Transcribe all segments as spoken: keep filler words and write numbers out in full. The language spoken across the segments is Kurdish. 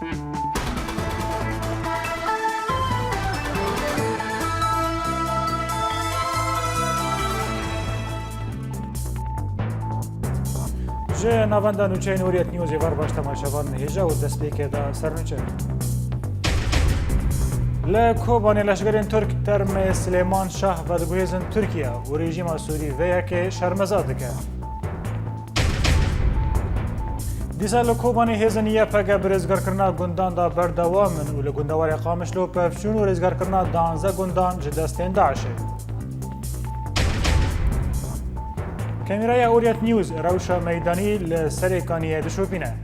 Ji navenda nûçeyên Hurriyet Newsê ver baş temaşevan hêja û destpêkê de sernûçe. Li Kobanê leşkerên Tirk termê Silêman Şah vediguhêzin Tirkiye û rejîma Sûrî vê yekê şermeza dike. Dîsa li Kobanê hêzên Y P G bi rêzgarkirina gundan de berdewam in û li gundewarê Qamişlo pevçûn û rêzgarkirina duwazdeh gundan ji destên DAIŞê. Kamîraya Hurriyet News rewşa meydanî li Serêkaniyê dişopîne.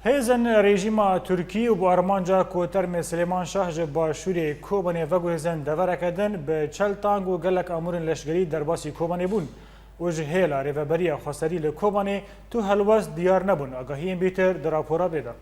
Hêzên rejîma Tirkî û bi armanca ku termê Silêman Şah ji başûrê Kobanê veguhêzin devereke din bi çel tank û gelek amûrên leşkerî derbasî Kobanê bûn û ji hêla Rêveberiya Xweserî li Kobanê tu helwest diyar nebûn. Agahiyên bîtir di rapora bê de.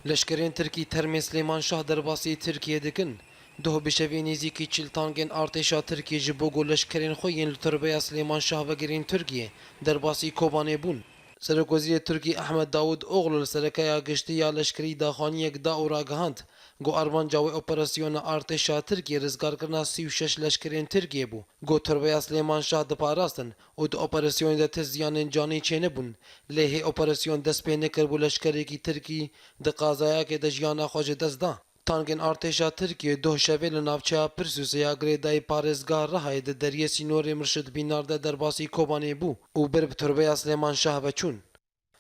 Leşkerên Tirkî termê Silêman Şah derbasî Tirkiyê dikin. Doh bi şevê nêzîkî çil tankên artêşa Tirkiyê ji bo ku leşkerên xwe yên li turbeya Silêman Şah vegerîn Tirkiyê, derbasî Kobanê bûn. Serokwezîrê Tirkî Ehmed Davûtoglu li serkeya giştî ya leşkerî daxuyaniyek da û ragihand ku armanca wê operasyona artêşa Tirkiyê rizgarkirina sî û şeş leşkerên Tirkiyê bû. Got, turbeya Silêman Şah diparastin û di operasyonê de ti ziyanên canî çênebûn. Lê hê operasyon dest pê nekiribû, leşkerekî Tirkî di qazayekê de jiyana xwe ji dest da. Tankên artêşa Tirkiyê doh şevê li navçeya Pirsûsê ya girêdayî parêzgeha Rihayê di deriyê sînorê Mirşid Bînar de derbasî Kobanê bû û ber bi turbeya Silêman Şah ve çûn.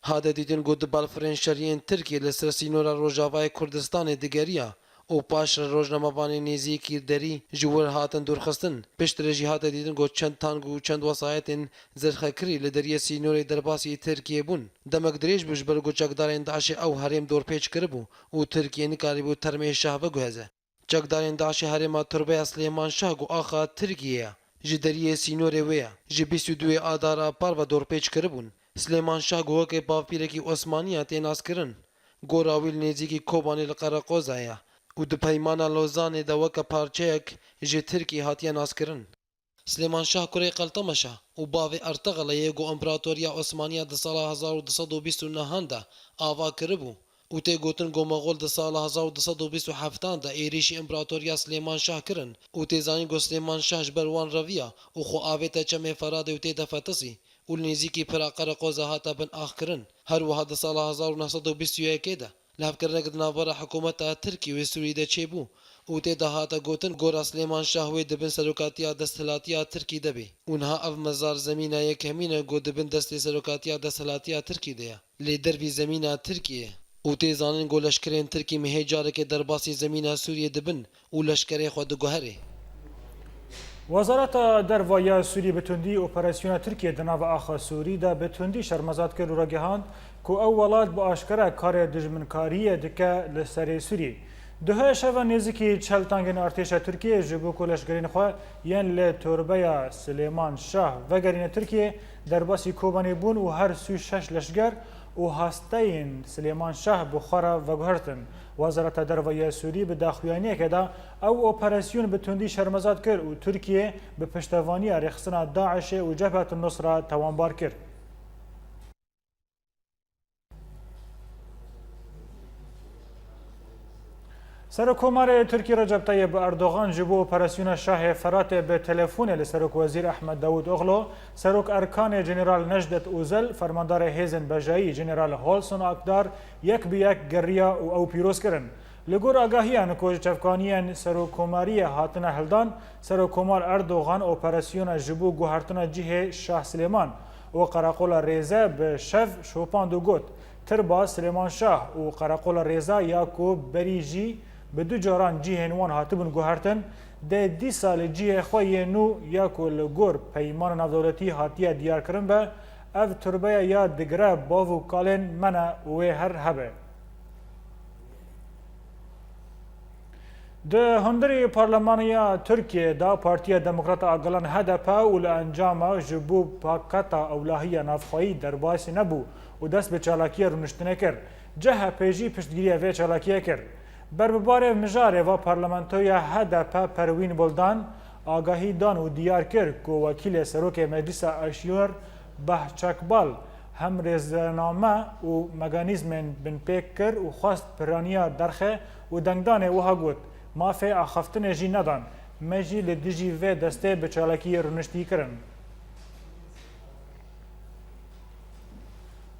Hate dîtin ku du balfirên şerî yên Tirkiyê li ser sînora rojavayê Kurdistanê digeriya û paşre rojnamevanên nêzîkî derî ji wir hatin dûrxistin. Piştre jî hate dîtin ku çend tank û çend wesayetên zirxekirî li deriyê sînorê derbasî Tirkiyê bûn. Demek dirêj bû ji ber ku çekdarên DAIŞê ew herêm dorpêç kiribû û Tirkiye nikarîbû termê Şah veguheze. Çekdarên DAIŞê herêma turbeya Silêman Şah ku axa Tirkiyê ye, ji deriyê sînorê wê ye, ji bîst û duyê Adara par ve dorpêç kiribûn. Silêman Şah ku weke bavpîrekî Osmaniya tê naskirin, gora wî li nêzîkî Kobanê li Qereqoza ye û di Peymana Lozanê de weke parçeyek ji Tirkiyê hatiye naskirin. Silêman Şah kurê Qeltemeşa û bavê Ertexelê ye ku Împaratoriya Osmaniya di sala hezar û du sed û bîst û nehan de ava kiribû û tê gotin ku Moxol di sala hezar û du sed û bîst û heftan de êrîşî Împaratoriya Silêman Şah kirin û tê zanîn ku Silêman Şah ji ber wan reviya û xwe avête çemê Feradê û tê de fetisî û li nêzîkî pira Qereqoza hate bin axkirin. Her wiha di sala hezar û neh sed û bîst û yekê de lihevkirinek di navbera hikûmeta Tirkî û Sûrî de çêbû û tê de hate gotin, gora Silêman Şah wê di bin serokatiya desthilatiya Tirkî de bê û niha ev mezar zemîna yekemîn e ku di bin destê serokatiya desthilatiya Tirkî de ye, lê dervî zemîna Tirkiyê û tê zanîn ku leşkerên Tirkî mehê careke derbasî zemîna Sûriyê dibin û leşkerê xwe diguherê. Wezareta Derve ya Sûrî bi tundî operasyona Tirkiyê di nava axa Sûrî de bi tundî şermezar kir û ragihand ku ew welat bi aşkere karê dijminkariyê dike li serê Sûrî. Duhê şeva nêzîkî çel tangên artêşa Tirkiyê ji bo ku leşkerên xwe yên li torbeya Silêman Şah vegerîne Tirkiyê, derbasî Kobanê bûn û her sî û şeş leşger û hasteyên Silêman Şah bi xwe re veguhertin. Wezareta Derve ya Sûrî bi daxuyaniyekê de ew operasyon bi tundî şermezar kir û Tirkiye bi piştevaniya rêxistina DAIŞê û Cebhet Nusra tewanbar kir. Serokkomarê Tirkî Recep Tayyip Erdogan ji bo operasyona Şahê Feratê bi telefonê li Serokwezîr Ehmed Davutoglu, Serok Erkanê General Necdet Ozel, Fermandarê Hêzên Bejayî General Holson Akdar yek bi yek geriya û ew pîroz kirin. Li gor agahiyan ku ji çavkaniyên serokkomariyê hatine hildan, Serokkomar Erdogan operasyona ji bo guhertina cihê Şah Silêman û Qereqola Rêze bi şev şopand û got, Tirba Silêman Şah û Qereqola Rêza ya ku berî jî bi du caran cihên wan hatibûn guhertin, dê dîsa li cihê xwe yê nû ya ku li gor peymana navdewletî hatiye diyarkirin be, ev tirbeya ya digire bav û kalên me ne wê her hebe. Di hundirê Parlemaniya Tirkiyê de Partiya Demokrata a Gelan H D P û li encama ji bo paketa ewlahiya navxweyî derbasî nebû û dest bi çalakiya rûniştinê kir. C H P jî piştgiriya vê çalakiyê kir. Berbibarê mijarê va parlamentoya H D P Perwîn Buldan, agahî dan û diyar kir ku wekîlê Serokê Meclisa Aşîr Behçekbal hem rêzname û meganîzmên binpêk kir û xwest piraniya derxe û dengdanê wiha got, mafê axaftinê jî nedan, me jî li dijî vê destê bi çalakî rûniştî kirin.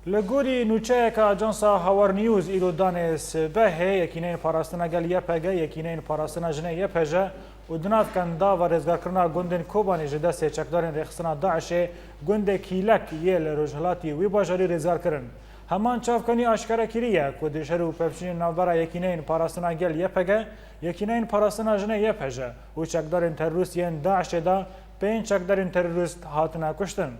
Li gorî nûçeyeke ajansa Hawar News îro danê sibehê, Yekîneyên Parastina Gel Y P G, Yekîneyên Parastina Jinê Y P J û di nav qendava rêzgarkirina gundên Kobanê ji destê çekdarên rêxistina DAIŞê gundê Kîlek yê li rojhilatî wî bajarî rêzgar kirin. Heman çavkanî aşkere kiriye ku di şer û pevçûnên navbera Yekîneyên Parastina Gel Y P G, Yekîneyên Parastina Jinê Y P J û çekdarên terorîst yên DAIŞê de pênc çekdarên terorîst hatine kuştin.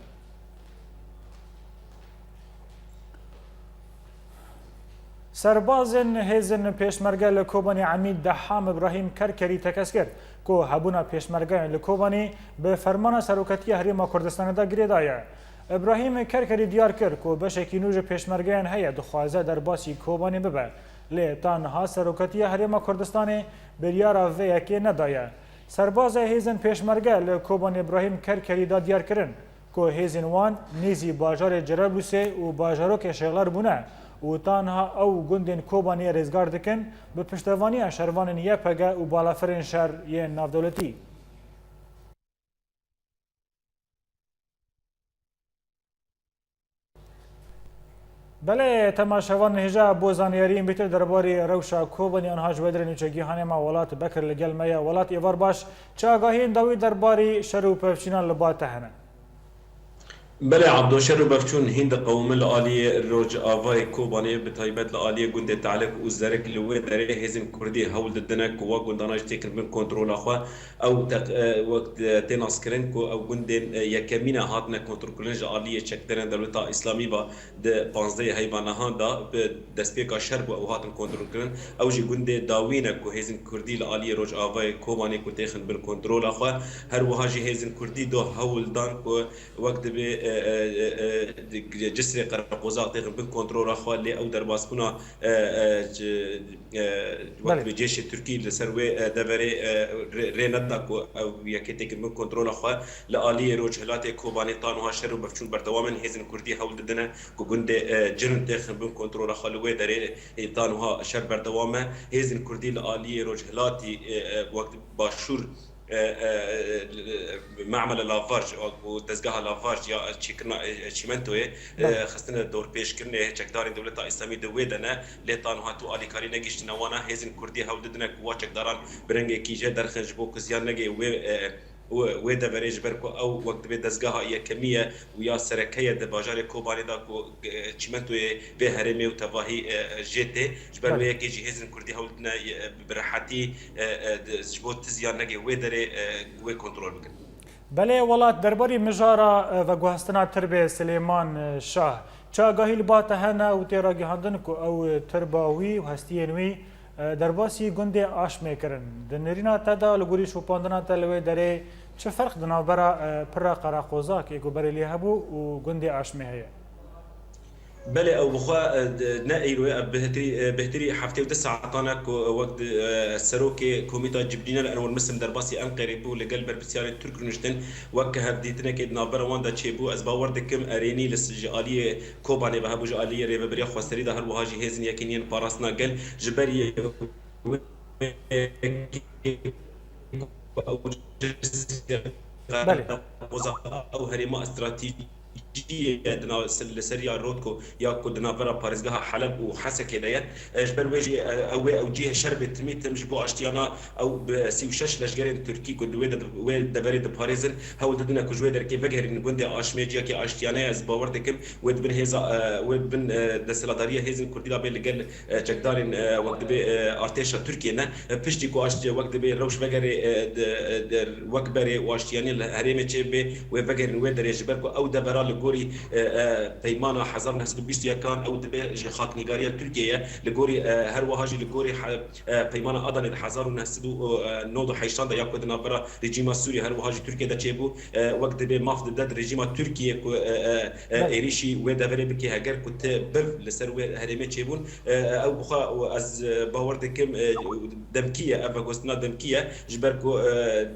Serbazên hêzên pêşmerge li Kobanê Emîd Deham Îbrahîm Kerkerî tekez kir ku hebûna pêşmergeyan li Kobanê bi fermana Serokatiya Herêma Kurdistanê de girêdaye. Îbrahîm Kerkerî diyar kir ku beşekî nû ji pêşmergeyan heye dixwaze derbasî Kobanê bibe, lê ta niha Serokatiya Herêma Kurdistanê biryara vê yekê nedaye. Serbazê hêzên pêşmerge li Kobanê Îbrahîm Kerkerî da diyar kirin ku hêzên wan nêzî bajarê Cereblûsê û bajarokê Şêxler bûne û ta niha ew gundên Kobaniyê rêzgar dikin bi piştevaniya şervanên Y P G û balafirên şer yên navdewletî. Belê, temaşevan hêja bo zaniyariyên bîtir derbarê rewşa Kobanê anha ji we derê nûçegîhanê me Welat Bekir li gel me ye. Welat, êvar baş, çi agahiyên dawî derbarê şer û pevçûnan li ba te hene? Belê Abdo, şer û pevçûn hîn diqewimin li aliyê Rojavayê Kobanê, bi taybet li aliyê gundê Telik û Zerik li wê derê hêzên Kurdî hewl didine ku wa gundana jî têkin bin kontrola xwe. Ew teq-, e, wek, e, tê naskirin ku ew gundên, e, yekemîn e hatine kontrolkirin ji aliyê çekdarên Dewleta Îslamî ve di panzdehê heyva nihan de bi destpêka şer bû ew hatin kontrolkirin. Ew jî gundê dawî ne ku hêzên Kurdî li aliyê Rojavayê Kobanê ku têxin bin kontrola xwe. Her wiha jî hêzên Kurdî do hewl dan ku wek dibê, e, e, e, e, cisrê Qereqozaq têxin bin kontrola xwe, lê ew derbasbûna, e, e, ci-, e, wek Belê. dibê cêşê Tirkî li ser wê, e, deverê, e, rê, rê neda ku ew yekê têkin bin kontrola xwe. Li aliyê Rojhilatê Kobanê ta niha şer û pevçûn berdewam in. Hêzên Kurdî hewl didine ku gundê, e, Cirin têxin bin kontrola xwe. Li wê derê, e, ta niha şer berdewam e. Hêzên Kurdî li aliyê Rojhilatî, e, e, wek Başûr, e, e, e, Memele Lavarj û dezgeha Lavarj ya çêkirina, e, çîmentoyê, e, Belê. xistine dorpêçkirinê çekdarên Dewleta Îslamî di wê de ne, lê ta niha tu alîkarî negihiştine wan e. Hêzên Kurdî hewl didine ku wa çekdaran bi rengekî jê derxin ji bo ku ziyan negê wê, e, wê, wê deverê, ji ber ku ew wek dibê dezgeha yekemî ye û ya sereke ye di bajarê Kobanê de ku, e, çîmentoyê vê herêmê û tevahî, e, jê tê. Ji ber Belê. wê yekê jî hêzên Kurdî hewl didine, e, bi rehetî, e, e, di, ji bo tu ziyan negê wê derê, e, wê kontrol bikin. Belê, Welat, derbarê mijara, e, veguhestina tirbê Silêman, e, Şah, çi agahî li ba te hene û tê ragihandin ku ew tirba wî û hestiyên wî, e, derbasî gundê Aşmê kirin? Di nêrîna te de, li gorî şopandina te li wê derê çi ferq di navbera, e, pira Qereqozakê ku berê lê hebû û gundê Aşmê heye? Belê, ew bi xwe, e, d-, ne îro ye, ev bêhtirî, e, bêhtirî heftê û du saetan e ku, e, wek di, e, serokê Komîta Cibrînel Enwer Misim derbasî Enqerê bû, li gel berpirsiyarên Tirk rûniştin, wek hevdîtinekê di navbera wan de çêbû. Ez bawer dikim erênî li s-, ji aliyê Kobanê ve hebû, ji aliyê Rêveberiya Xweserî de, her wiha jî hêzên yekîniyên parastina gel ji ber yê wê Belê. Ew herêma stratejî ye di nav-, li ser ya Rotko ya ku di navbera parêzgeha Heleb û Hesekê de ye. E, ji ber wê jî, e, ew ê ew cihê şer bê timî tim ji bo aştiyana ew bi sî û şeş leşgerên Tirkî ku di wê de, wê deverê diparêzin, hewl didine ku ji wê derkê vegerînin gundê Aşmê, ciyakê aştiyane ye. Ez bawer dikim wê di bin hêza, e, wê di bin, e, desthilatdariya hêzên Kurdî de bê li gel e, çekdarên, e, wek dibê, e, artêşa Tirkiyê ne, e, piştî ku aşt wek dibê rewş vegerê, e, di, e, di, wek berê û aştiyaniyê li herêmê çêbê, wê vegerên wê derê, ji ber ku ew devera li gorî, e, e, peymana hezar û neh sed û bîst û yekan ew dibe ji xaknîgariya Tirkiyê ye. Li gorî, e, her wiha jî li gorî he-, e, peymana Adanê di hezar û neh sed û nod û heştan de ya ku di navbera rejîma Sûriyê her wiha jî Tirkiye de çêbû, e, wek dibe maf dide di rejîma Tirkiyê ku, e, e, e, Belê. êrîşî wê deverê bike heger ku ti biv li ser wê herêmê çêbûn, e, e, ew bixwe û ez, e, bawer dikim, e, demkî ye, ev veguhestina demkî ye, ji ber ku, e,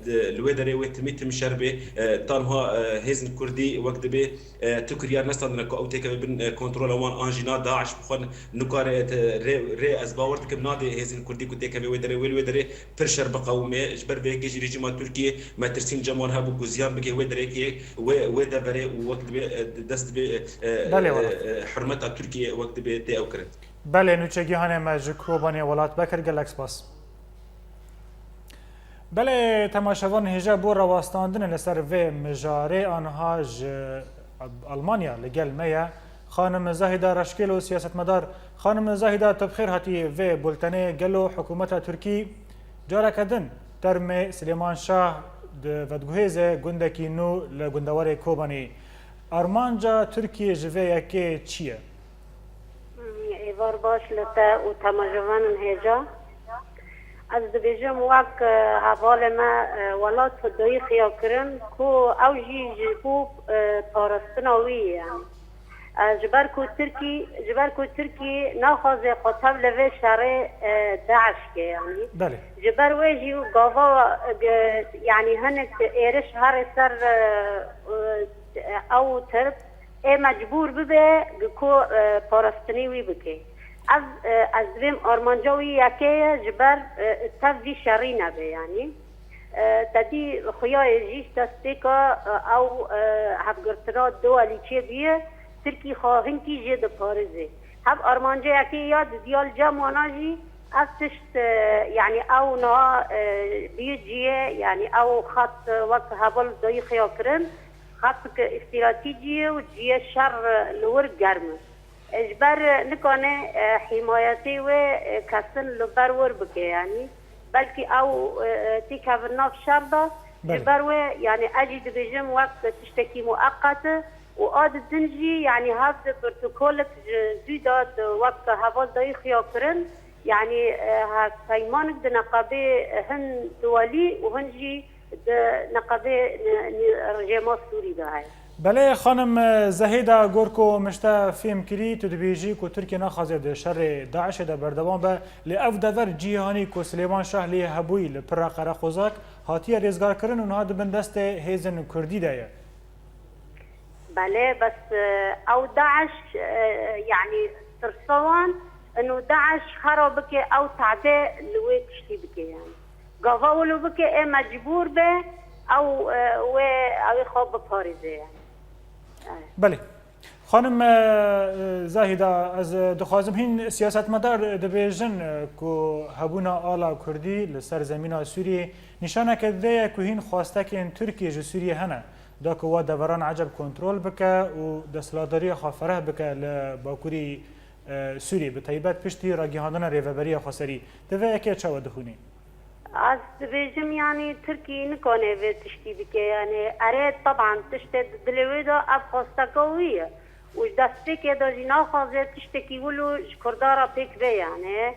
di, li wê derê wê timî tim şer bê, e, tanha, e, hêzin Kurdî wek dibê, e, tu kiryar nestandine ku ew têkeve bin, e, kontrola wan an jî na DAIŞ bixwe nikare, e, te-, rê, rê ez bawer dikim nadê hêzên Kurdî ku têkeve wê derê, wê li wê derê pir şer biqewime. Ji ber vê yekê jî rejîma Tirkiyê metirsîn cem wan hebû ku ziyan bike wê derekê, wê, wê deverê û wek dibê, e, dest dibê, e, e, Belê, e, wala. e, hurmeta Tirkiyê wek dibê tê ew kirin. Belê, nûçe gihanê me ji Kobanê welat bekir, gelek spas. Belê, temaşevan hêja bo rawestandinê li ser vê mijarê aniha ji Almanya li gel me ye. Xanim Zahîda Reşkêlo, siyasetmedar. Xanim Zahîda, tu bi xêr hatî vê bultenê. Gelo hikûmeta Tirkî careke din termê Silêman Şah di vediguhêze gundekî nû li gundewarê Kobanê? Armanca Tirkiyê ji vê yekê çi ye? Êvar baş li te û temaşevanên hêja. Ez dibêjim wek, e, hevalê me, e, welat dayî xiya kirin ku ew jî ji bo, e, parastina wî ye, yanî. E, ji ber ku Tirkî, ji ber ku Tirkî naxwaze xwe tev li vê şerê, e, DAIŞ ke, yanî. Belê. Ji ber wê jî û gava, e, yanî hinek êriş herê ser, e, e, ew Tirk, ê mecbûr bibe ku, e, parastinî wî bike. Ev, e, ez dibêm armanca wî yekê ye, ji ber, e, tev vî şerî nebe, yanî. E, te dî xuya ye jî ji destpêka, e, ew, e, hevgirtina duwelî çêbûye, Tirkî xwe hinkî jê diparêze. Hev armanca yekê ya di diya li cem wana jî ev tişt, e, yanî ew niha, e, bûye cihê, yanî ew xet, e, wek heval dayî xiya kirin, xetik stratejî ye û cihê şer, e, li wir germ e. E, ji ber, e, nikane, e, hîmayetê wê, e, kesin li ber wir bike, yanî belkî ew, e, e, têkevin nav şer de, Belê. ji ber wê, yanî ez jî dibêjim wek tiştekî mueqet e û a di din jî, yanî hev di protokolik ji zû de di wek heval dayî xiya kirin, yanî, e, hevpeymanik di neqabê hin duwelî û hin jî di neqabê ni-, ni-, rejêma Sûrî de heye. Belê, xanim Zehêda, gor ku min ji te fêm kirî, tu dibêjî ku Tirkiye naxwaze di şerê DAIŞê de berdewam be, lê ev dever cîhanî ku Silêman Şah lê hebûyî li pira qereqozak hatiye rêzgarkirin û niha di bin destê hêzên Kurdî de ye. Belê, bes, e, ew DAIŞ, e, yanî tirsa wan, ino DAIŞ xera bike, ew tade li wê tiştî bike, yanî. Gava wilo bike, ê mecbûr be, ew, e, wê, ew ê xwe biparêze, yanî. Belê. Xanim, e, e, Zahîda, ez, e, dixwazim hîn siyasetmedar dibêjin, e, ku hebûna ala Kurdî li ser zemîna Sûriyê nîşaneke dide ye ku hîn xwestekên Tirkiyê ji Sûriyê hene. Da ku wa deveran eceb kontrol bike û desthilatdariya xwe fereh bike li Bakurî, e, Sûriyê, bi taybet piştî ragihandina Rêveberiya Xweserî. Di vê yekê çawa dixwînî? Ez dibêjim, yanî Tirkî nikane vê tiştî bike, yanî erê, teban tiştê di dilê wê de ev xwesteka wî ye. Û ji destpêkê de jî naxwaze tiştekî wilo ji Kurda re pêk bê, yanî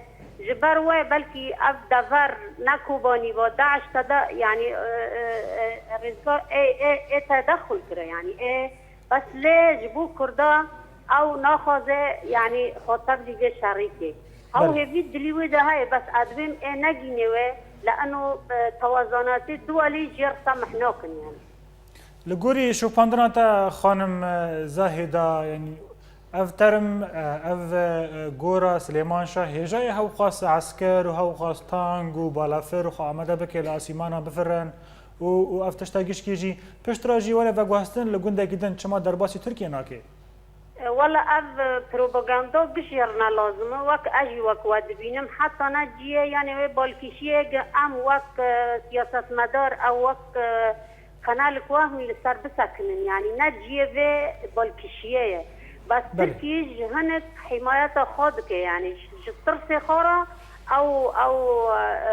ji ber wê belkî ev dever ne Kobanî ba, DAIŞ te de, yanî, e, e, e, rêzgar ê, ê, ê tedexul kire, yanî ê bes lê ji bo Kurda ew naxwaze, yanî xwe tevlî vê şerî kê. Ew Belê. hêvî dilî wê de heye, bes ez dibêm ê negînê wê, le eno, e, tewazanatê duwelî jê re semih nakin, yanî. Li gorî şopandina te, xanim, e, Zahêda, yanî ev term, e, ev, e, gora Silêman Şah hêja ye hew xwest esker û hew xwest tank û balafir xwe amade bike li asîmana bifirin û, û ev tişta gişkî jî piştre jî were veguhestin li gundekî din, çima derbasî Tirkiye nake? E, wela ev, e, propaganda gişê re ne lazim e. Wek ez jî wek we dibînim, heta ne cihê, yanî wê balkêşiyê ge em wek, e, siyasetmedar ew wek, e, qenalik wahmî li ser bisekinin. Yanî ne cihê vê balkêşiyê ye. Bes Belê. Tirkî ji hinek hîmayeta xwe dike, yanî ji, ji tirsê xwe re ew, ew,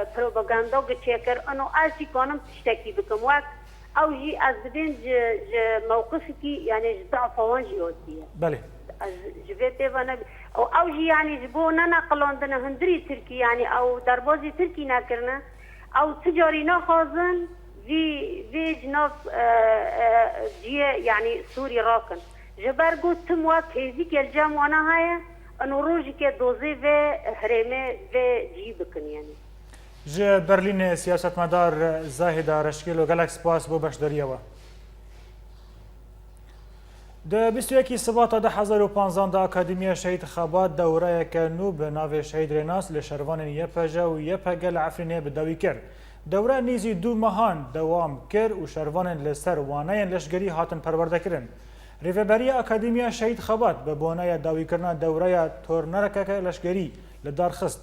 e, propaganda ge çêkir. Ino ez jî kanim tiştekî bikim. Wek Ew jî ez dibêm ji, ji mewqifekî, yani ji dafa wan jî hatiye. Belê. Ez ji vê pê ve ne, û ew jî yani ji bo neneqilandina hundirî Tirkî, yani ew derbazî Tirkî nekirine, ew ti carî naxwazin vî, vê ji nav, e, e, cihê, yani Sûrî rakin. Ji ber ku tim wek hêzîkê li cem wana heye, û rojikê dozê vê herêmê vê cihî bikin, yani. Ji Berlînê siyasetmedar Zahîda Reşkêlo, gelek spas bo beşdariya we. Di bîst û yekî Sibata du hezar û panzdan de Akademiya Şehîd Xebat dewreyeke nû bi navê Şehîd Rênas li şervanên Y P J û Y P G li Efrînê bi dawî kir. Dewre nîzî du mehan dewam kir û şervanên li ser waneyên leşgerî hatin perwerdekirin. Rêveberiya Akademiya Şehîd Xebat bi boneya dawîkirina dewreya tornekeke leşgerî li dar xist.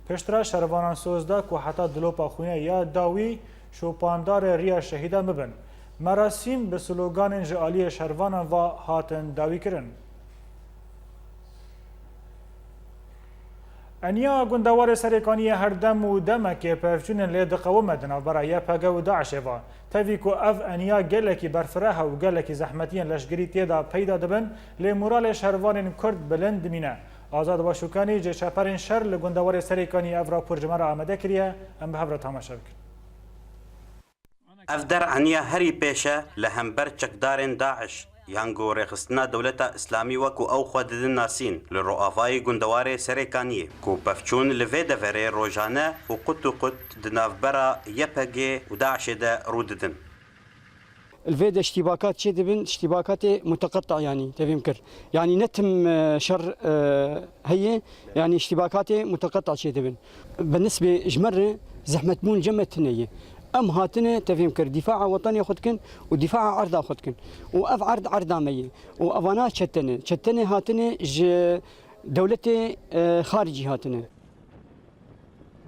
Piştre şervanan soz da ku heta dilopa xwînê ya dawî şopandarê riya şehîdan bibin. Merasîm bi sloganên ji aliyê şervanan ve hatin dawîkirin. Eniya gundewarê Serêkaniyê her dem û demekê pevçûnên lê diqewime di navbera Y P G û DAIŞê ve. Tevî ku ev eniya gelekî berfireh e û gelekî zehmetiyên leşgerî tê de peyda dibin, lê moralê şervanên Kurd bilind dimîne. Azad Başûkanî ji çeperên şer li gundewarê Serêkaniyê ev rapor ji me re amade kiriye, em bi hev re temaşe bikin. Ev der eniya herî pêş e li hember çekdarên DAIŞ, yan ku rêxistina Dewleta Îslamî wekû ew xwe didin nasîn, li roavayî gundewarê Serêkaniyê, ku pevçûn li vê deverê rojane û qut û qut di navbera Y P G û DAIŞê de rû didin. Li vê de iştîbakat çê dibin, iştîbakatê muteqeta, yanî tevîm kir. Yanî ne tim, e, şer, e, heye, yanî iştîbakatê muteqeta çê dibin. Bi nisbê ji me re zehmetbûn cem me tune ye. Em hatine tevîm kir, dîfaa wetanê xwe dikin û dîfaa erda xwe dikin. Û ev erd erda me ye. Û evana çetene. Çetene hatine ji dewletê, e, xaricî hatine.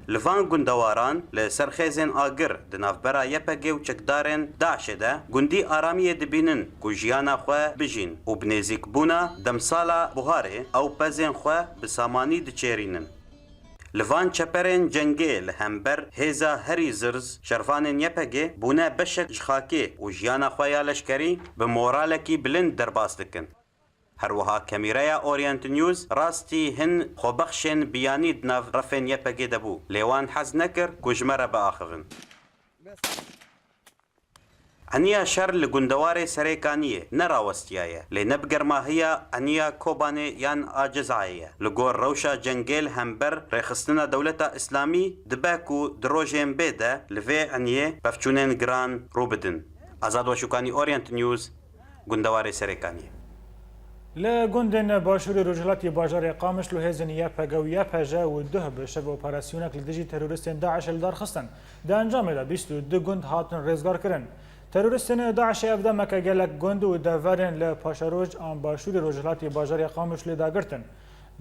Li van gundewaran li ser xêzên agir di navbera Y P G û çekdarên DAIŞê de gundî aramiyê dibînin ku jiyana xwe bijîn û bi nêzîkbûna demsala buharê ew pezên xwe bi samanî diçêrînin. Li van çeperên cengê li hember hêza herî zirz şervanên Y P G bûne beşek ji xakê û jiyana xwe ya leşkerî bi moralekî bilind derbas dikin. Her wiha kemîreya Orient News rastî hin xwebexşên biyanî di nav refên Y P G de bû, lê wan hez nekir ku ji me re biaxivin. Eniya şer li gundewarê Serêkaniyê nerawestiyaye, lê ne bi germahiya eniya Kobanê yan a Cezayê ye. Li gor rewşa cengê li hember rêxistina Dewleta Îslamî dibe ku di rojên bê de li vê eniyê pevçûnên giran rû bidin. Azad Weşûkanî, Orient News, gundewarê Serêkaniyê. Li gundên başûrê rojhilatî bajarê Qamişlo hêzên Y P G û Y P J û duh bi şev operasyonek li dijî teroristên DAIŞê li dar xistin. Di encamê de bîst û du gund hatin rêzgar kirin. Teroristên DAIŞê ev demeke gelek gund û deverên li paşeroc an başûrê rojhilatî bajarê Qamişloyê dagirtin.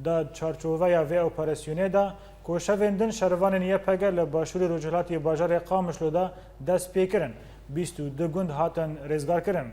Di çarçoveya vê operasyonê de ku şevên din şervanên Y P G li başûrê rojhilatî bajarê Qamişlo de dest pê kirin, bîst û du gund hatin rêzgar kirin.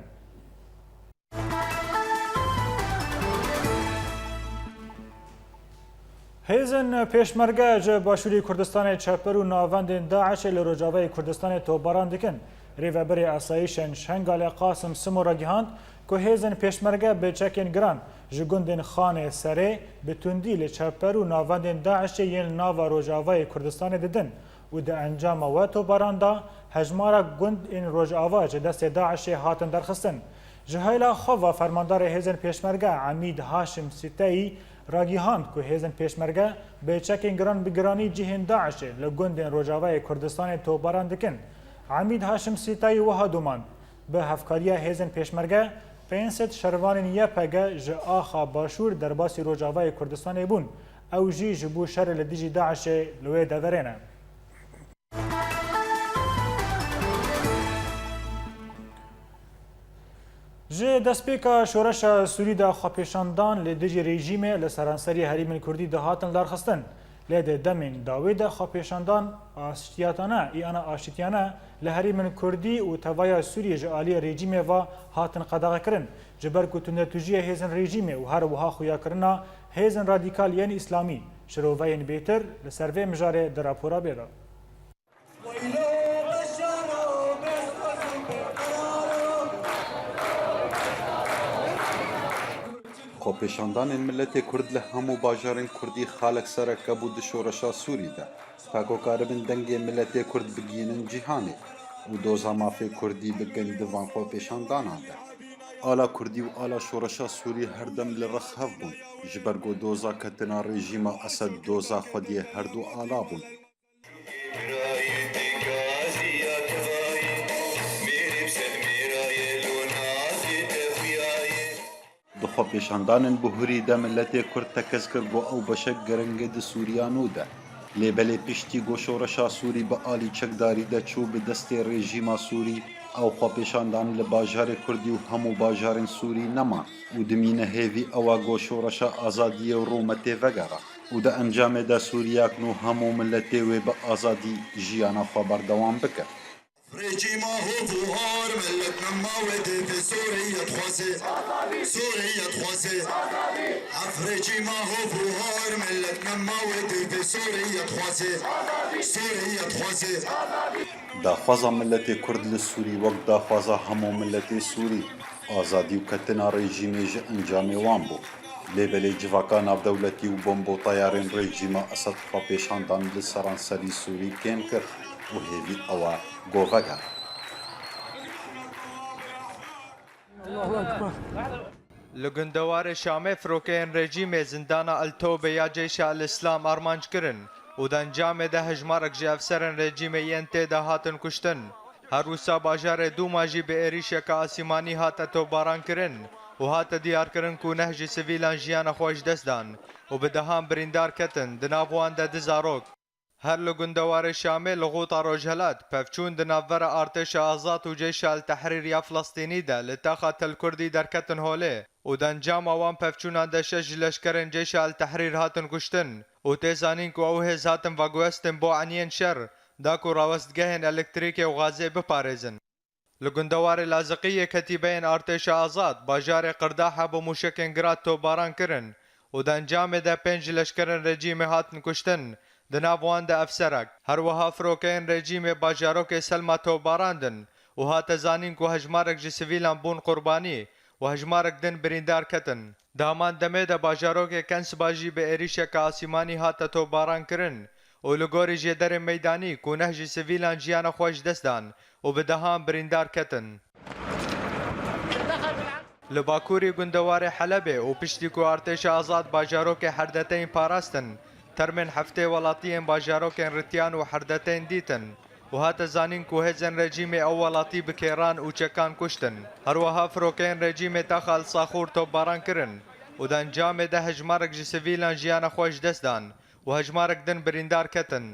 Hêzên Pêşmerge ji Başûrê Kurdistanê çeper û navendên DAIŞê li Rojavayê Kurdistanê topbaran dikin. Rêveberê Asayîşên Şengalê Qasim Simo ragihand ku hêzên Pêşmerge bi çekên giran ji gundên Xanê Serê bi tundî li çeper û navendên DAIŞê yên li nava Rojavayê Kurdistanê didin û di encama we topbaran de hejmara gund ên Rojava ji destê DAIŞê hatin derxistin. Ji heyla xwe ve fermandarê hêzên Pêşmerge Emîd Haşim Siteyî ragihand ku hêzên Pêşmerge bi çekên giran bi giranî cihên DAIŞê li gundên Rojavayê Kurdistanê topbaran dikin. Emîd Haşim Siteyî wiha domand, bi hevkariya hêzên Pêşmerge pênc sed şervanên Y P G ji axa Başûr derbasî Rojavayê Kurdistanê bûn. Ew jî ji bo şerê li dijî DAIŞê li wê deverê ne. Ji destpêka şoreşa Sûrî de xwepêşandan li dijî rejîmê li seranserî herêmên Kurdî dihatin darxistin. Lê di demên dawî de xwepêşandan aştiyatane, î ana aşitiyane li herêmên Kurdî û tevaya Sûriyê ji aliyê rejîmê ve hatin qedexekirin, ji ber ku tundetûjiyê hêzên rejîmê û her wiha xuyakirina hêzên radîkal yên îslamî. Şiroveyên bêtir li ser vê mijarê di rapora bê de. Xwepêşandanên miletê Kurd li hemû bajarên Kurdî xalek sereke bû di şoreşa Sûrî de. Peko karibin dengê miletê Kurd bigihînin cîhanê û doza mafê Kurdî bikin di van xwepêşandanan de. Ala Kurdî û ala şoreşa Sûrî her dem li rex hev bûn, ji ber ku doza ketina rejîma Esed doza xwediyê her du ala bûn. Di xwepêşandanên bihurî de miletê Kurd tekez kir ku ew beşek giring e di Sûriya nû de. Lê belê piştî ku şoreşa Sûrî bi alî çekdarî de çû bi destê rejîma Sûrî, ew xwepêşandan li bajarê Kurdî û hemû bajarên Sûrî nema û dimîne hêvî ew e ku şoreşa azadiyê û rûmetê vegera. Û di encamê de Sûriyak nû hemû miletê wê bi azadî jiyana xwe berdewam bike. Rejîma hov û har, millet nema wê dê vê Sûriye dixwaze. Sûriye dixwaze. Ev rejîma hov û har, millet nema wê dê vê Sûriye dixwaze. Sûriye dixwaze. Daxwaza miletê Kurd li Sûrî wek daxwaza hemû miletê Sûrî, azadî û ketina rejîmê ji encamê wan bû. Lê belê civaka navdewletî û bombo teyarên rejîma Esed xwepêşandan li seranserî Sûrî kêm kir û hêvî ew e ku vegere. Li gundewarê Şamê firokeyên rejîmê zindana El Tewbe ya Ceyşa El Îslam armanc kirin û di encamê de hejmarek ji efserên rejîmê yên tê de hatin kuştin. Her wisa bajarê Dûma jî bi êrîşeke asîmanî hate topbaran kirin û hate diyarkirin ku neh ji sivîlan jiyana xwe ji dest dan û bi dehan birîndar ketin, di nav wan de du zarok. Her li gundewarê Şamê li Xuta Rojhelat, pevçûn di navbera Artêşa Azad û Ceyşa El Tehrîr ya Filistînî de li taxa Tel Kurdî derketin holê û di encama wan pevçûnan de şeş ji leşkerên Ceyşa El Tehrîr hatin kuştin û tê zanîn ku ew hêz hatin veguhestin bo eniyên şer, da ku rawestgehên elektrîkê û gazê biparêzin. Li gundewarê Laziqiyê ketîbeyên Artêşa Azad bajarê Qirdaha bi mûşekên Grad topbaran kirin û di encamê de pênc ji leşkerên rejîmê hatin kuştin, di nav wan de efserek. Her wiha firokeyên rejîmê bajarokê Selma topbarandin û hate zanîn ku hejmarek ji sivîlan bûn qurbanî û hejmarek din birîndar ketin. Di heman demê de bajarokê Kensba jî bi êrîşeke asîmanî hate topbaran kirin û li gorî jêderên meydanî ku neh ji sivîlan jiyana xwe ji dest dan û bi dehan birîndar ketin. Li bakurî gundewarê Helebê û piştî ku Artêşa Azad bajarokê Herdeteyn parastin, termên heftê welatiyên bajarokên Rityan û Herdeteyn dîtin û hate zanîn ku hêzên rejîmê ew welatî bi kêran û çekan kuştin. Her wiha firokeyên rejîmê taxa El Saxûr topbaran kirin û di encamê de hejmarek ji sivîlan jiyana xwe ji dest dan û hejmarek din birîndar ketin.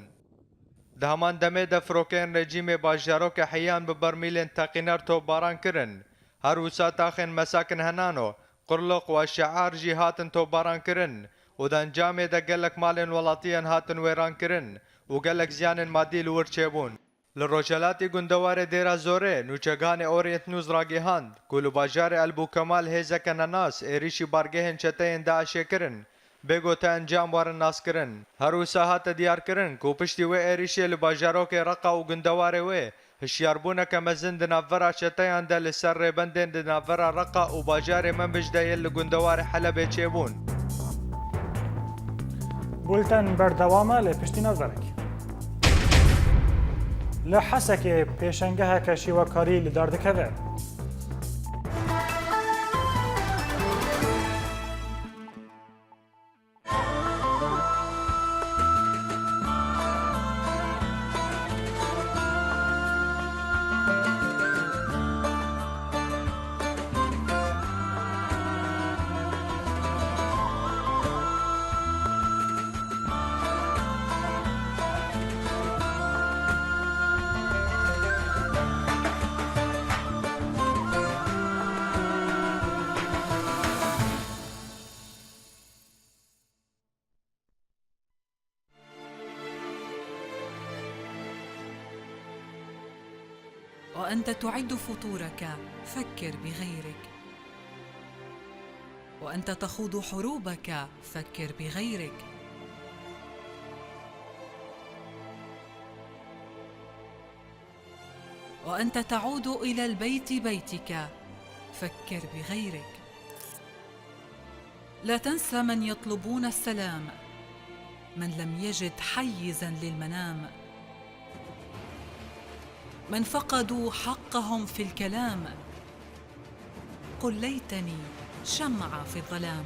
Di heman demê de firokeyên rejîmê bajarokê Heyan bi bermîlên teqîner topbaran kirin. Her wisa taxên Mesakin Henano, Qurluq û Eşear jî hatin topbaran kirin û di encamê de gelek malên welatiyan hatin wêran kirin û gelek ziyanên madî li wir çêbûn. Li rojhelatî gundewarê Dêra Zorê, nûçeganê Orient News ragihand ku li bajarê El Bûkemal hêzeke nenas êrîşî bargehên çeteyên DAIŞê kirin, bê ku te encam werin naskirin. Her wisa hate diyarkirin ku piştî wê êrîşê li bajarokê Reqa û gundewarê wê hişyarbûneke mezin di navbera çeteyan de li ser rêbendên di navbera Reqa û bajarê Menbij de yên li gundewarê Helebê çêbûn. Bulten berdewam e lê piştî navberek. Li Hesekê pêşengeheke şîwekarî li dar dikeve. وأنت تعد فطورك، فكر بغيرك. وأنت تخوض حروبك، فكر بغيرك. وأنت تعود إلى البيت بيتك، فكر بغيرك. لا تنسى من يطلبون السلام، من لم يجد حيزا للمنام، من فقدوا حقهم في الكلام، قل ليتني شمعة في الظلام.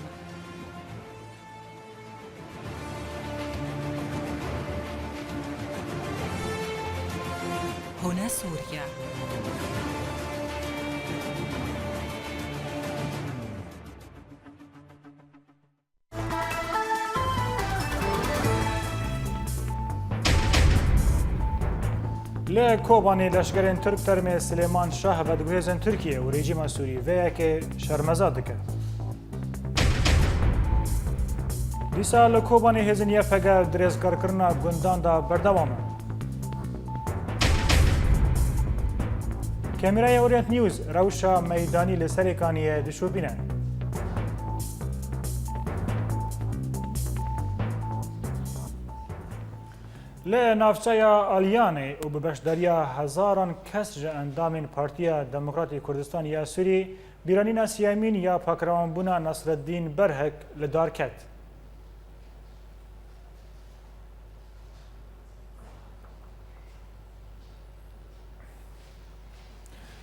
هنا سوريا. Li Kobanê leşkerên Tirk termê Silêman Şah vediguhêzin Tirkiye û rejîma Sûrî vê yekê şermeza dike. Dîsa li Kobanê hêzên Y P G di rêzgarkirina gundan de berdewam in. Kamîraya Orient News rewşa meydanî li Serêkaniyê dişopîne. Li navçeya Alyanê û bi beşdariya hezaran kes ji endamên Partiya Demokratê Kurdistanê ya Sûrî bîranîna siyemîn ya pakrewanbûna Nasreddîn Berhik li dar ket.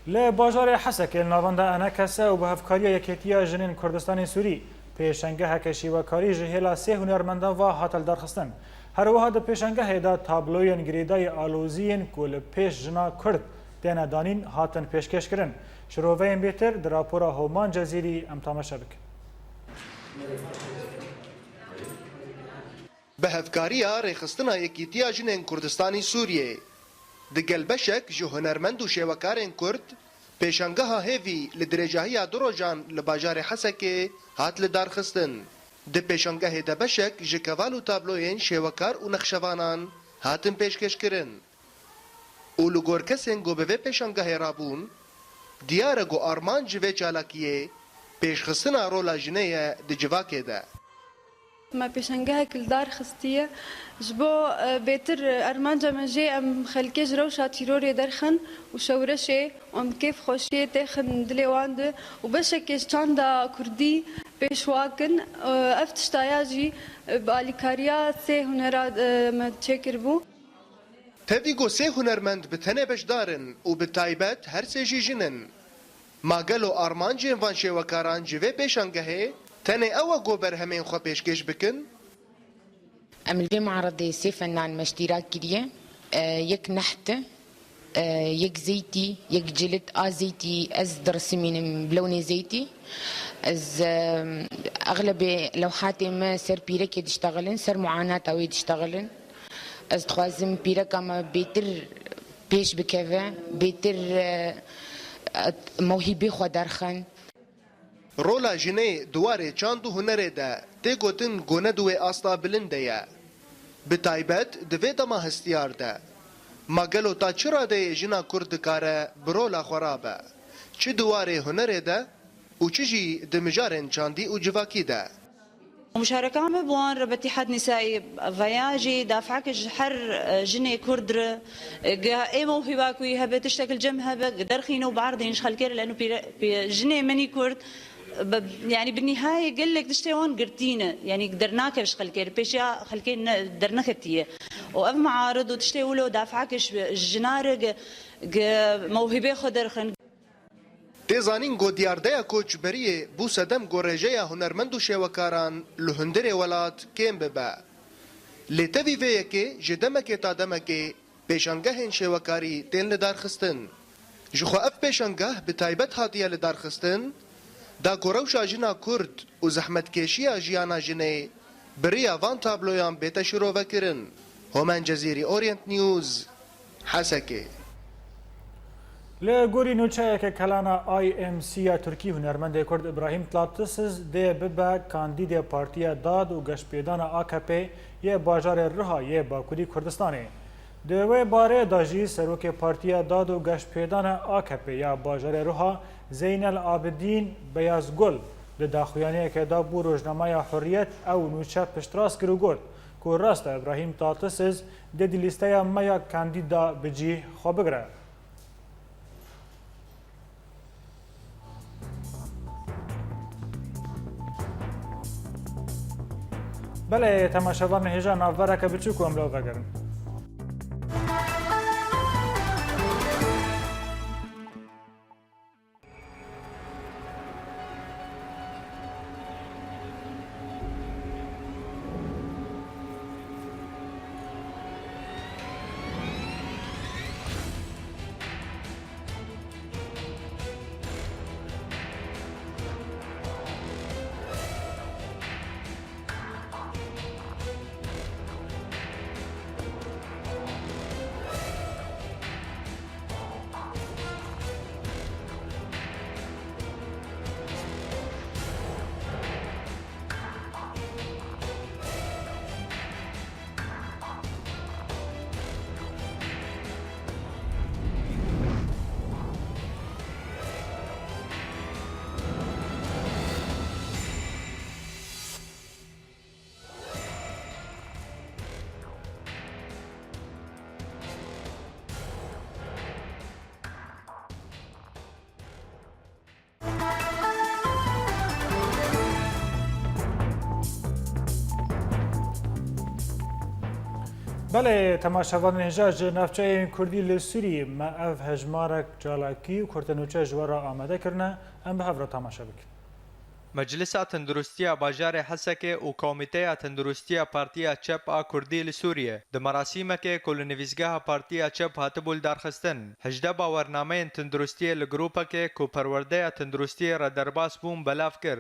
Li bajarê Hesekê li navenda Enekese û bi hevkariya Yekêtiya Jinên Kurdistanê Sûrî, pêşengeheke şêwekarî ji hêla sê hunermendan ve hate lidarxistin. Her wiha di pêşengehê de tabloyên girêdayî aloziyên ku li pêş jina Kurd têne danîn hatin pêşkêşkirin. Şiroveyên bêtir di rapora Homan Cezîrî em temaşe bikin. Bi hevkariya Rêxistina Yekîtiya Jinên Kurdistanî Sûriyê, digel beşek ji hunermend û şêwekarên Kurd, pêşangeha hêvî li dirêjahiya du rojan li bajarê Hesekê hat lidarxistin. Di pêşangehê de beşek ji keval û tabloyên şêwekar û nexşevanan hatin pêşkêşkirin. Û li gor kesên ku bi vê pêşangehê rabûn, diyar e ku armanc ji vê çalakiyê pêşxistina rola jinê ye di civakê de. Me pêşangehek li dar xistiye. Ji bo, e, bêtir, e, armanca me jê em xelkê ji rewşa tîrorê derxin û şewreşê û em kêfxweşiyê têxin dilê wan de û beşekê ji çanda kurdî pêş wa kin. E, ev tiştaya jî, e, bi alîkariya sê hunera, e, me çêkiribû. Tevî ku sê hunermend bi tenê beşdar in û bi taybet her sê jî jin in. Ma gelo armancên van şêwekaran ji vê pêşangehê tenê ew e ku berhemên xwe pêşkêş bikin? Em li vê maredê sê fenan me îştîrak kiriye. E, yek neht e, yek zeytî, yek cilit a zeytî, ez dirisimînim bi lewnê zeytî. Ez, e, exlebê lewhatê me ser pîrekê diştexilin, ser muanata wê diştexilin. Ez dixwazim pîreka me bêtir pêş bikeve, bêtir, e, e, mewhîbê xwe derxin. Rola jinê di warê çand û hunerê de tê gotin ku ne di wê asta bilind de ye. Bi taybet di vê dema hestiyar de. Ma gelo ta çi radeyê jina Kurd dikare bi rola xwe rabe? Çi di warê hunerê de û çi jî di mijarên çandî û civakî de? Muşareka me bi wan re bi Îtîhad Nîsaî veya jî dafeke ji her, e, jinê Kurd re, e, ge ê mewhîba ku yî hebe, tiştek li cem hebe, ge derxîne û biardîne ji xelkê re, leno pîre-, pî-, jinê min î Kurd, bi, yanî bi nîhayê gelek tiştê wan girtî ne, yanî dernakeve ji xelkê re, pêşiya xelkê ne, derneketiye. Û ev muarid û tiştê wilo dafeke ji, ji jina re ge, ge mewhîbê xwe derxin. Tê zanîn ku diyardeya koçberiyê bû sedem ku rêjeya hunermend û şêwekaran li hundirê welat kêm bibe. Lê tevî vê yekê ji demekê ta demekê pêşangehên şêwekarî tên lidarxistin. Jixwe ev pêşangeh bi taybet hatiye lidarxistin, da ku rewşa jina Kurd û zehmetkêşiya jiyana jinê bi riya van tabloyan bête şirovekirin. Homen Cezîrî, Orient News, Hesekê. Li gorî nûçeyeke kelana I M C ya Tirkî, hunermendê Kurd Îbrahîm Tatlisiz dê bibe kandîdê Partiya Dad û Geşpêdana A K P yê bajarê Riha yê Bakurî Kurdistanê. Di wê barê de jî serokê Partiya Dad û Geşpêdana A K P ya bajarê Riha Zeynel Abidîn Beyazgul di daxuyaniyeke de bo rojnameya Hurriyet ew nûçe piştrast kir û got ku rast e Îbrahîm Tatlisiz dê di lîsteya me ya kandîd de bi cî xwe bigire. Belê, temaşevanên hêja, navbereke biçûk û em li we vegerin. Belê, temaşevanên hêja, ji navçeyên Kurdî li Sûriyê me ev hejmarek çalakî û kurtenûçe ji we re amade kirine. Em bi hev re temaşe bikin. Meclisa Tenduristiya Bajarê Hesekê û Komîteya Tenduristiya Partiya Çep a Kurdî li Sûriyê di merasîmekê ku li nivîsgeha Partiya Çep hatibû lidarxistin, hejdeh bawernameyên tenduristiyê li grûpekê ku perwerdeya tenduristiyê re derbas bûn, belav kir.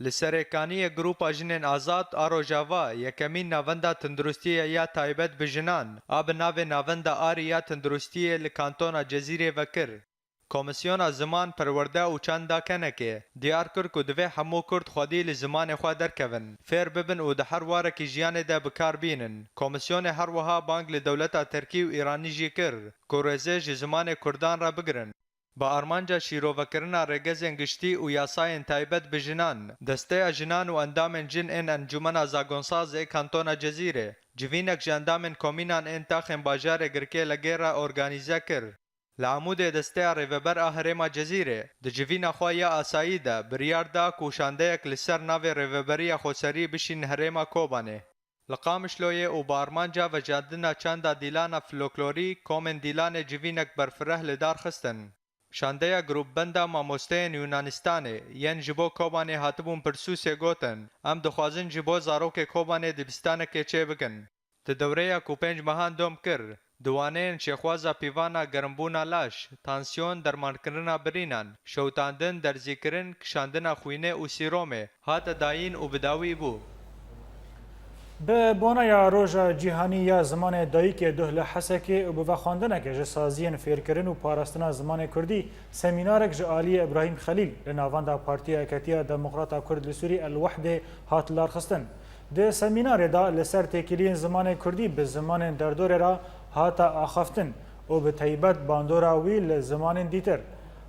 Li Serêkaniyê Grûpa Jinên Azad a Rojava yekemîn navenda tenduristiyê ya taybet bi jinan a bi navê Navenda Arî ya Tenduristiyê li Kantona Cezîrê vekir. Komîsyona Ziman, Perwerde û Çanda Kenekê diyar kir ku divê hemû Kurd xwedî li zimanê xwe derkevin, fêr bibin û di her warekî jiyanê de bi kar bînin. Komîsyonê her wiha bang li dewleta Tirkî û Îranî jî kir ku rêzê ji zimanê Kurdan re bigirin. Bi armanca şîrovekirina rêgezên giştî û yasayên taybet bi jinan, Desteya Jinan û endamên jin ên Encûmena Zagonsaz ê Kantona Cezîrê, civînek ji endamên komînan ên taxên bajarê Girkê Legê re organîze kir. Li Amûdê Desteya Rêveber a Herêma Cezîrê di civîna xwe ya asayî de biryar da ku şandeyek li ser navê Rêveberiya Xweserî bişînin Herêma Kobanê. Li Qamişloyê û bi armanca vejandina çanda dîlana folklorî, komên dîlanê civînek berfireh li dar xistin. Şandeya grûpbenda mamosteyên Yunanistanê yên ji bo Kobanê hatibûn Pirsûsê gotin, Em dixwazin ji bo zarokê Kobanê dibistanekê çêbikin. Di dewreya ku pênc mehan dom kir, di waneyên şêxwaza pîvana germbûna laş, tansiyon, dermankirina birînan, şewitandin, derzîkirin, kişandina xwînê û sîromê hate dayîn û bi dawî bû. Bi boneya Roja Cîhanî ya Zimanê Dayikê duh li Hesekê û bi vexwendinekê ji saziyên fêrkirin û parastina zimanê kurdî semînarek ji aliyê Îbrahîm Xelîl li navenda Partiya Yeketiya Demokrata Kurd li Sûrî El Wehdê hat lidarxistin. Di semînarê de li ser têkiliyên zimanê kurdî bi zimanên derdorê re hate axaftin û bi taybet bandora wî li zimanên dîtir.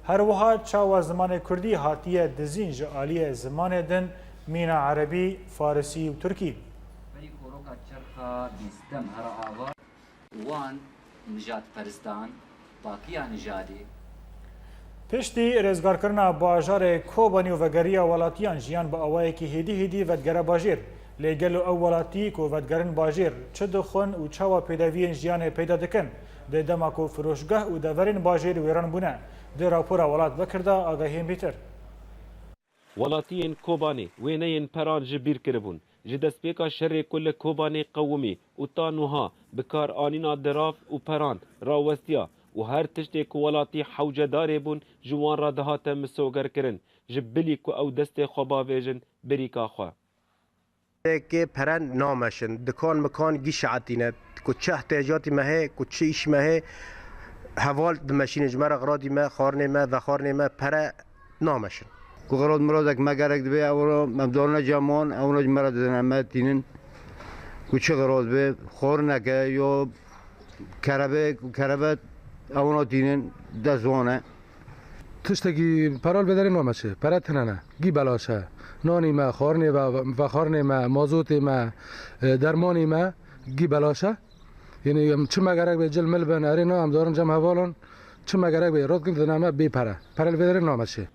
Her wiha çawa zimanê kurdî hatiye dizîn ji aliyê zimanê din mîna erebî, farisî û tirkî. Berî koroka çerxa bîstem here ava. Wan nijadperistan, pakiya nijadê. Piştî rêzgarkirina bajarê Kobanî û vegeriya welatiyan, jiyan bi awayekî hêdî hêdî vedigere bajêr. Lê gelo ew welatî ku vedigerin bajêr çi dixwin û çawa pêdeviyên jiyanê peyda dikin? Di dema ku firoşgeh û deverên bajêr wêran bûne. Di rapora Welat Bekir de agahiyên bîtir. Welatiyên Kobanê wêneyên peran ji bîr kiribûn. Ji destpêka şerê ku li Kobanê qewimî û ta nuha bi kar anîna dirav û peran rawestiya û her tiştê ku welatî hewcedarê bûn ji wan re dihate misogerkirin, ji bilî ku ew destê xwe bavêjin birîka xwe. Kê pere nameşin, dikan mikan gîşe etîne, ku çi ihtiyacatî me heye, ku çi îş me heye, heval dimeşînin ji me re, xiradî me, xwarinê me, vexwarinê me pere nameşin. Ku xirad miradek me gerek dibe, ew re em darine cem wan, ew re ji me re didin, em me tînin. Ku çi xirad be, xwarineke yo kerebe, kerebe ew re tînin, dest wan e. Tiştekî pera li vê derê nameşe, pere tune ne. Gî belaş e. Nanî me, xwarinê ve, vexwarinê me, mazotê me, e, dermanê me, gî belaş e. Yanî em çi me gerek be cil mil bin, erê na em darin cem hevalan, çi me gerek be rot kin didine me bê pere. Pere li vê derê nameşe.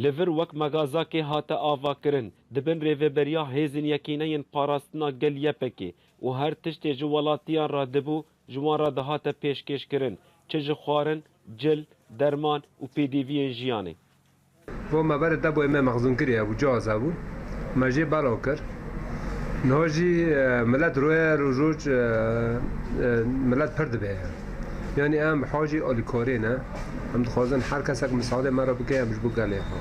Li vir wek megazakê hate avakirin, di bin rêveberiya Hêzên Yekîneyên Parastina Gel Y P G û her tiştê ji welatiyan re dibû, ji wan re dihate pêşkêşkirin, çi ji xwarin, cil, derman û pêdiviyên jiyanê. Bo me berê deboyê me mexzûn kiriye bû, cihaz hebû. Me jê belav kir. Niha jî, e, milet roye roj roj, e, e, milet pir dibe. Yanî em hacî alîkarê ne. Em dixwazin her kesek misadê me re bike, em ji bo gelê xwe.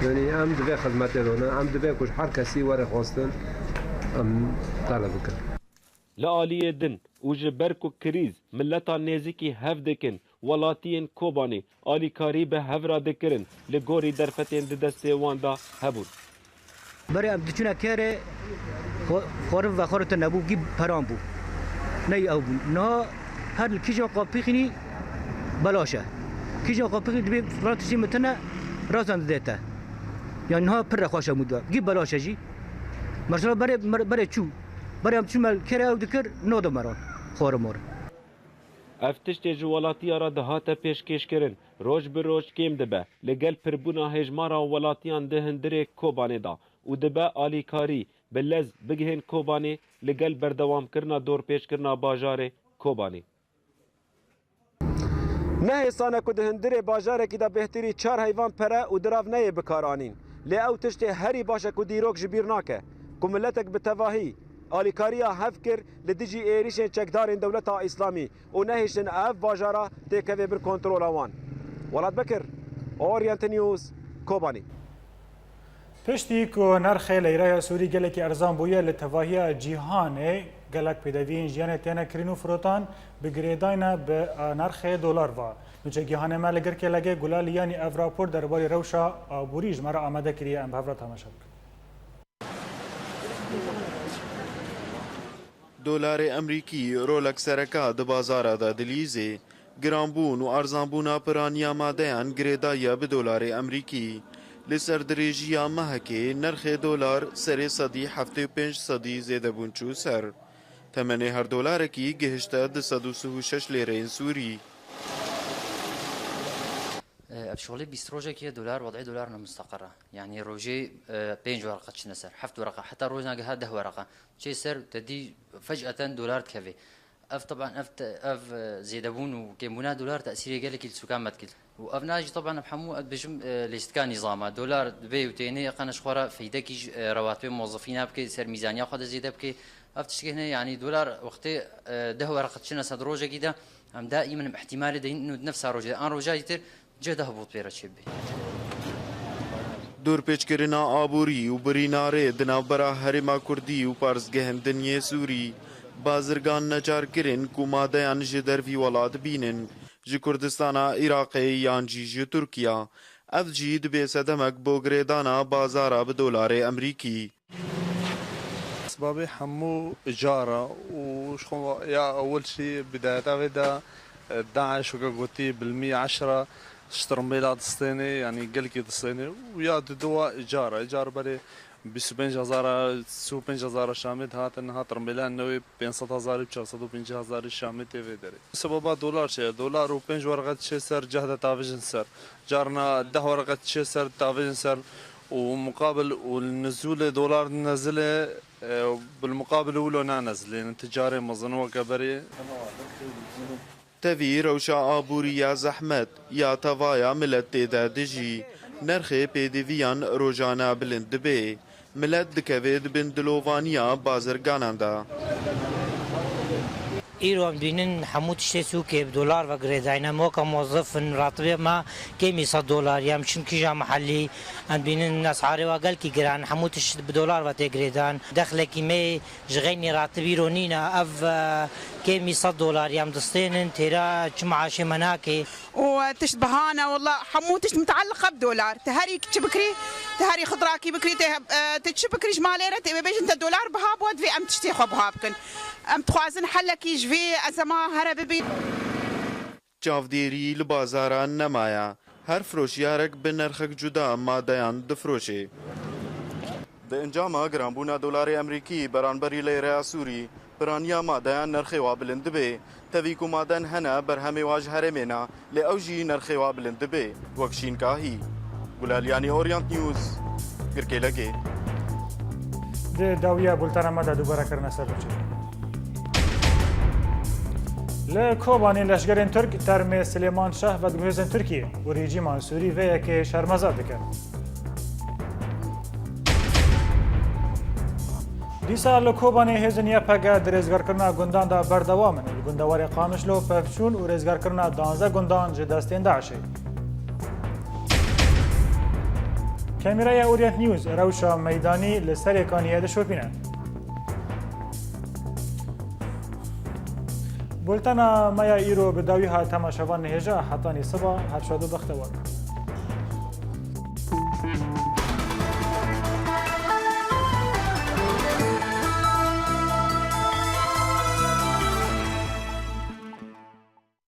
Yanî em divê xizmetê de ne, em divê ku ji her kesî were xwestin, em taleb bikin. Li aliyê din û ji ber ku krîz mileta nêzîkî hev dikin, welatiyên Kobanê alîkarî bi hev re dikirin, li gorî derfetên di destê wan de hebûn. Berê em diçûne kerê, xwe-, xwarin vexwarin tune bû, gî peran bû. Ney ew bûn. Niha her li kîjan qapixînî belaş e. Kîjan qapixînî dibê filan tiştî min tune, razan didê te. Yani niha pir rexweş e mû de. Gî belaş e jî. Mesela berê, mer-, berê çû. Berê em çû me kerê ew dikir, nade meran. Xwarin marin. Ev tiştê ji welatiya re dihate pêşkêşkirin, roj bi roj kêm dibe, li gel pirbûna hêjmara welatiyan di hundirê Kobanê de û dibe alîkarî, bi lez bigihên Kobanê, li gel berdewamkirina dorpêçkirina bajarê Kobanê. Nehêsan e ku di hundirê bajarekî de bêhtirî çar heyvan pere û dirav neyê bikaranîn. Lê ew tiştê herî baş e ku dîrok ji bîr nake, ku miletek bi tevahî alîkariya hev kir li dijî êrîşên çekdarên dewleta Îslamî û nehiştin ev bajara têkeve bin kontrola wan. Welat Bekir, Orient News, Kobanî. Piştî ku nerxê leyreya Sûrî gelekî erzan bûye, li tevahiya cîhanê gelek pêdeviyên jiyanê têne kirin û firotan bi girêdayî ne bi, e, nerxê dolar ve. Nûçegîhanê me li Girkê Legê Gulal Liyanî ev rapor derbarê rewşa aborî ji me re amade kiriye, em bi hev re temaşe bikin. Dolarê Emerîkî rolek sereka di bazara de dilîzê. Giranbûn û erzanbûna piraniya madeyan girêdaye bi dolarê Emerîkî. Li ser dirêjiya mehekê nerxê dolar serê sedî heftê û pênc sedî zêdebûn çû ser. Temenê her dolarekî gihişte du sed û sih û şeş lêreyên Sûrî. Ev şolê bîst rojekî ye dolar, wed'ê dolar ne musteqir e. Yanî rojê, e, pênc wereqe çine ser, heft wereqe, heta rojna giha deh wereqe. Çê ser te dî fec'eten dolar dikeve. Ev, teban, ev te-, ev, e, zêdebûn û kêmbûna dolar tesîrê gelekî li sûkan me dikir. Û ev na jî, teban, ev hemû, ez dibêjim, e, lîstika nîzama. Dolar dibê û tênê, qene ji xwe re feydekî ji, e, rewatibê mozifîna bike, ser mîzaniya xwe de zêde bike. Ev tiştê hene, yanî dolar wextê, e, deh wereqe çine ser rojekî de, em daîmen em îhtîmalê deyin û di nefsa rojê de, an roja dîtir, cih de hebût pê re çêbî. Dorpêçkirina aborî û birîna rê di navbera Herêma Kurdî û parzgehên dinyê Sûrî, bazirgan necar kirin ku madeyan ji dervî welat bînin, ji Kurdistana Iraqê yan jî ji Tirkiya. Ev jî dibe sedemek bo girêdana bazara bi dolarê Emerîkî. Sibabê hemû îcara û ji xwe ya ewil jî bidayeta vê de, e, DAIŞ weke gotî bilmî eşra ji tirmbêla distênê, yanî gelkî distênê û ya didowa îcara. Îcar berê bîst û pênc hezara, sî û pênc hezara Şamê dihatin, niha tirmbêla newê pênc sed hezarî û çar sed û pêncî hezarî Şamê tê vê derê. Sebeba dolar çi ye? Dolar û pênc werqe diçe ser ceh de tavêjin ser. Carna deh werqe diçe ser tavêjin ser û muqabil û nizûlê dolar dinezile, e, bil muqabil wilo nanezilê, yani ticarê mezin weke berê. Tevî rewşa aborî ya zehmet, ya tevaya milet tê de dijî, nerxê pêdiviyan rojane bilind dibe. Milet dikeve di bin dilovaniya bazirganan de. Îro em dibînin hemû tiştê sûkê bi dolar ve girêdayî ne. Em weke mozif in, ratibê me kêmî sed dolar ye. Em çin kîja mehellî, em dibînin esarê we gelkî giran, hemû tişt bi dolar ve tê girêdan. Dexlekî me ji xeynî ratib îro nîne. Ev, e, kêmî sed dolar ye. Em distênin, têra çi meaşê me nake. û tişt bihane, wela hemû tişt mutaliq e bi dolar. Te herî çi bikirî, te herî xidrakî bikirî, te, e, te çi bikirî ji malê re, te bêjin te dolar biha bû, divê em tiştê xwe biha bikin. Em dixwazin helekî ji vê ezema here bibî. Çavdêrî li bazaran nemaye. Her firoşiyarek bi nerxek cuda madeyan difroşê. Di encama giranbûna dolarê Emerîkî beranberî leyreya Sûrî, piraniya madeyan nerxê wa bilind dibe. Tevî ku maden hene, berhemê wa ji herêmê ne, lê ew jî nerxê wa bilind dibe, wek şînkahî. Gulaliyanî, Orient News, Girkêlekê. Di dawiya bultena me de dubare kirine ser nûçe. Li Kobanê leşgerên Tirk termê Silêman Şah vediguhêzin Tirkiyê û rejîma Sûrî vê yekê şermezar dike. Dîsa li Kobanê hêzên Y P G di rêzgarkirina gundan de berdewam in. Li gundewarê Qamişlo pevçûn û rêzgarkirina duwazdeh gundan ji destên DAIŞê. Kamîraya Orient News rewşa meydanî li Serêkaniyê dişopîne. Bultena me ya îro bi dawî hat, temaşevan nihêja hetanî siba her şad û bextewar.